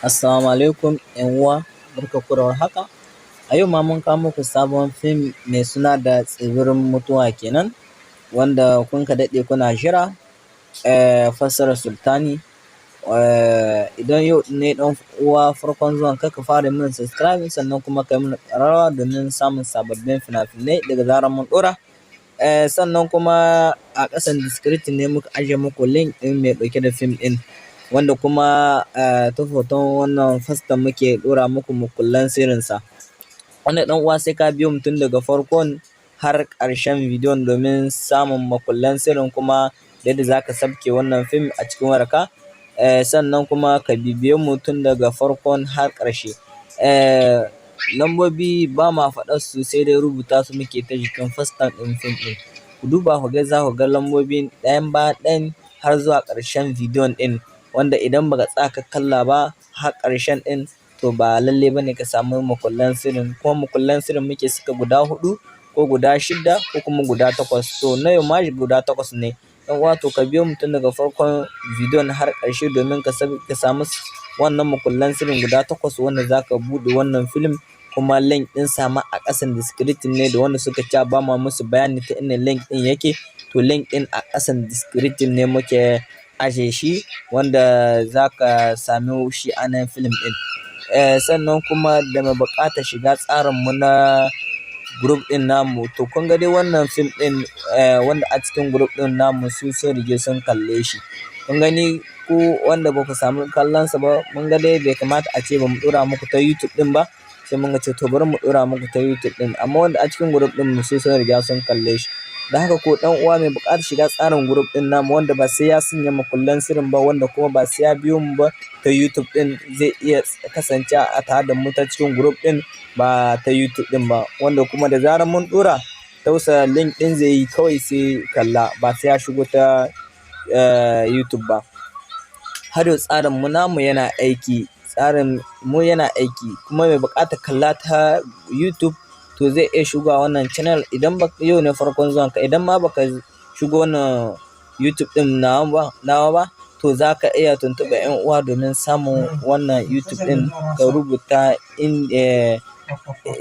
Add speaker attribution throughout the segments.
Speaker 1: Assalamu alaikum ‘yan uwa, barkanku da warhaka. A yau ma mun kawo muku sabon fim mai suna da Tsibirin Mutuwa kenan, wanda kun ka daɗe kuna jira, fassarar Sultani. Idan yau ne ɗan uwa farkon zuwan ka, ka fara mana subscribe, sannan kuma ka yi mana ƙararrawa domin samun sababbin fina-finai daga zarar mun ɗora. Sannan kuma a ƙasan description ne muka ajiye muku link ɗin mai ɗauke da fim ɗin, wanda kuma ta hoton wannan faston muke ɗora muku mukullan sirrinsa. Wannan ɗan uwa, sai ka biyo mu tun daga farkon har ƙarshen bidiyon domin samun makullan sirrin, kuma da yadda za ka sabke wannan fim a cikin wayarka. Sannan kuma ka bibiye mu tun daga farkon har ƙarshe. Lambobi ba ma faɗar su, sai dai rubuta su muke ta jikin faston ɗin fim ɗin. Ku duba ku ga, za ku ga lambobin ɗayan bayan ɗayan har zuwa ƙarshen bidiyon ɗin, wanda idan baka tsaya ka kalla ba har ƙarshen ɗin, to ba lallai ba ne ka samu makullan sirrin. Kuma makullan sirrin muke saka guda huɗu ko guda shidda ko kuma guda takwas. To, na yau ma guda takwas ne. Ɗan uwa, to ka biyo mu tun daga farkon bidiyon har ƙarshe domin ka samu wannan makullan sirrin guda takwas wanda za ka buɗe wannan film. Kuma link ɗin sa ma a ƙasan description ne, da wanda suka ce ba ma musu bayani ta inda link ɗin yake. To, link ɗin a ƙasan description ne muke aje shi, wanda za ka sami shi a nan film ɗin. Sannan kuma da mai buƙatar shiga tsarin mu na group ɗin namu, to kun ga dai wannan film ɗin, wanda a cikin group ɗin namu su sun riga sun kalle shi. Kun gani ku wanda ba ku samu kallon sa ba, mun ga dai bai kamata a ce ba mu ɗora muku ta YouTube ɗin ba, sai mun ga ce to bari mu ɗora muku ta YouTube ɗin. Amma wanda a cikin group ɗin mu su sun riga sun kalle shi. Da haka ko ɗan uwa mai buƙatar shiga tsarin group ɗin namu, wanda ba sai ya sanya makullan sirrin ba, wanda kuma ba sai ya biyo mu ba ta YouTube ɗin, zai iya kasancewa a tare da mu ta cikin group ɗin, ba ta YouTube ɗin ba, wanda kuma da zarar mun ɗora tausa link ɗin, zai yi kawai sai kalla, ba sai ya shigo ta YouTube ba. Har yau tsarin mu namu yana aiki, tsarin mu yana aiki. Kuma mai buƙatar kalla ta YouTube, to zai iya shigowa wannan channel. Idan ba yau ne farkon zuwan ka, idan ma baka shigo wannan YouTube ɗin nawa ba, to za ka iya tuntuɓar 'yan uwa domin samun wannan YouTube ɗin. Ka rubuta in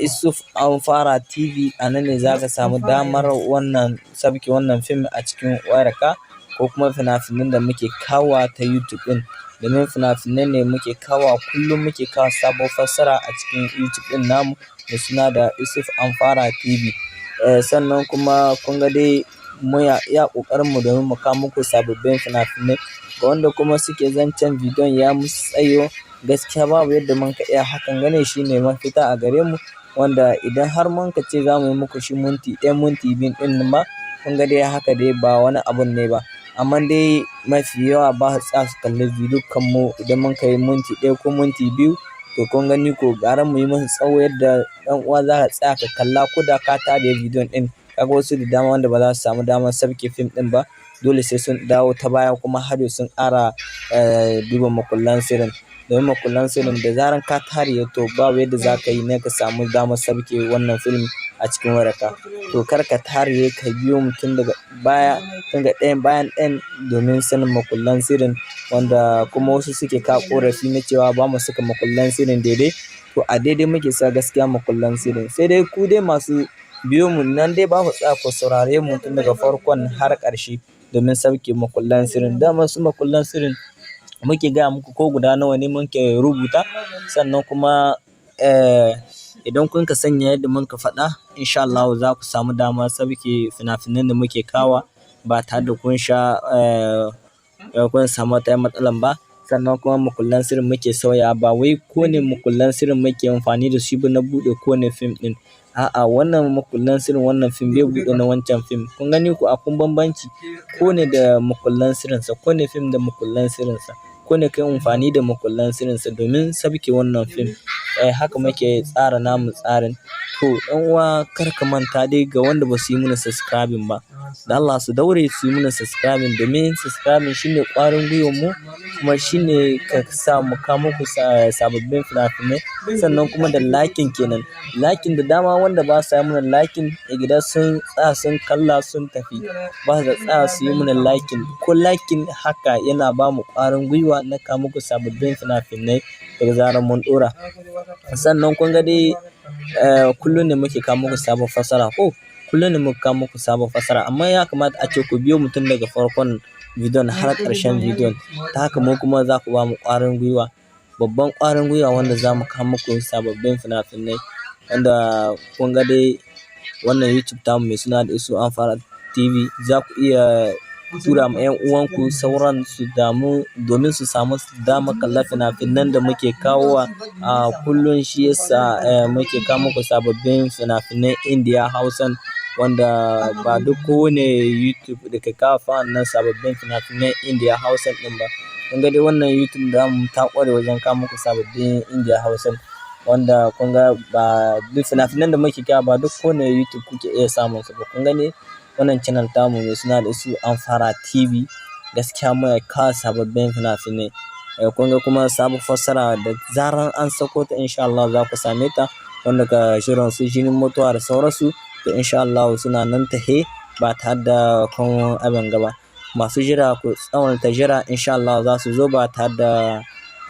Speaker 1: Isuf Anfara TV, a nan ne za ka samu damar wannan sabke wannan fim a cikin wayarka, ko kuma fina-finan da muke kawowa ta YouTube ɗin. Domin fina-finai ne muke kawowa kullum, muke kawo sabon fassara a cikin YouTube ɗin namu da suna da Isuf Anfara TV. Sannan kuma kun ga dai muna iya ƙoƙarin mu domin mu kawo muku sababbin fina-finai. Ga wanda kuma suke zancen bidiyon ya musu tsayo, gaskiya babu yadda mun ka iya, hakan gane shine mafita a gare mu, wanda idan har mun ka ce za mu yi muku shi minti 1, minti 2 ɗin ma, kun ga dai haka dai ba wani abun ne ba. Amma dai mafi yawa ba su tsaya su kalli bidiyon mu idan mun kai minti 1 ko minti 2. To kun gani ko, gara mu yi musu tsawo yadda ɗan uwa za ka tsaya ka kalla ko da ka tare bidiyon ɗin. Kaga wasu da dama wanda ba za su samu damar sabke fim ɗin ba, dole sai sun dawo ta baya kuma har sun ƙara duba makullan sirrin. Domin makullan sirrin, da zarar ka tare, to babu yadda za ka yi ne ka samu damar sabke wannan film a cikin wayarka. To kar ka tare, ka biyo mu tun daga baya, tun daga ɗayan bayan ɗayan domin sanin makullan sirrin. Wanda kuma wasu suke kawo ƙorafi na cewa ba mu saka makullan sirrin daidai. To a daidai muke sa gaskiya makullan sirrin, sai dai ku dai masu biyo mu nan dai ba ku tsaya ku saurare mu tun daga farkon har ƙarshe domin sauke makullan sirrin. Dama su makullan sirrin muke gaya muku ko guda nawa ne muke rubuta. Sannan kuma idan kun ka sanya yadda muka faɗa, in sha Allahu za ku samu damar sauke fina-finan da muke kawo ba tare da kun sha kun samu wata matsala ba. Sannan kuma makullan sirrin muke sauya, ba wai kowane makullan sirrin muke amfani da shi ba na buɗe kowane fim ɗin. A'a, wannan makullan sirrin wannan fim bai buɗe na wancan fim. Kun gani ko, akwai bambanci. Kowane da makullan sirrinsa, kowane fim da makullan sirrinsa. Kowane kai amfani da makullan sirrinsa domin sauke wannan fim. Haka muke tsara namu tsarin. To ɗan uwa, kar ka manta dai, ga wanda ba su yi mana subscribing ba, Da Allah su daure su yi mana subscribing, domin subscribing shine ƙwarin gwiwar mu, kuma shine ka sa mu kawo muku sababbin fina-finai. Sannan kuma da liking kenan. Liking da dama wanda ba sa yi mana liking a gida, sun tsaya sun kalla sun tafi. Ba su tsaya su yi mana liking. Ko liking haka yana ba mu ƙwarin gwiwa na kawo muku sababbin fina-finai daga zarar mun ɗora. Sannan kun ga dai, kullum ne muke kawo muku sabon fassara ko? Kullum ne muke kawo muku sabon fassara, amma ya kamata ace ku biyo mu tun daga farkon bidiyon har ƙarshen bidiyon. Ta haka mu kuma za ku ba mu ƙwarin gwiwa, babban ƙwarin gwiwa wanda za mu kawo muku sababbin fina-finai. Wanda kun ga dai wannan YouTube tamu mai suna da Isu Amfara TV, za ku iya tura ma 'yan uwanku sauran su damu domin su samu damar kalla fina-finan da muke kawowa a kullum. Shi yasa muke kawo muku sababbin fina-finan Indiya Hausan, wanda ba duk kowane YouTube da ke kawo wannan sababbin fina-finan Indiya Hausan ɗin ba. Kun ga dai wannan YouTube namu ta ƙware wajen kawo muku sababbin Indiya Hausan, wanda kun ga ba duk fina-finan da muke kawo ba duk kowane YouTube kuke iya samun su ba. Kun gani wannan channel tamu mai suna da Isu Amfara TV, gaskiya muna kawo sababbin fina-finai. Kun ga kuma sabon fassara, da zarar an sako ta, in sha Allah za ku same ta. Wanda ka shirin su Jinin Mutuwa da sauransu, to in sha Allahu suna nan tahe ba tare da kun abin gaba. Masu jira, ku tsawaita jira, in sha Allah za su zo ba tare da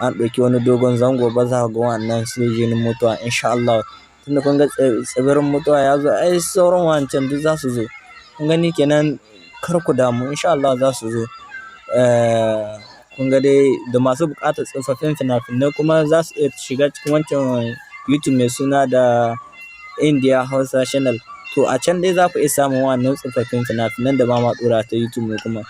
Speaker 1: an ɗauki wani dogon zango ba. Za ku ga wannan su Jinin Mutuwa, in sha Allah. Tunda kun ga Tsibirin Mutuwa ya zo, ai sauran wancan duk za su zo. Kun gani kenan, kar ku damu, in sha Allah za su zo. Kun ga dai da masu buƙatar tsofaffin fina-finai kuma za su iya shiga cikin wancan YouTube mai suna da India Hausa Channel. To a can dai za ku iya samun wannan tsofaffin fina-finan da ba ma ɗora ta YouTube mu kuma.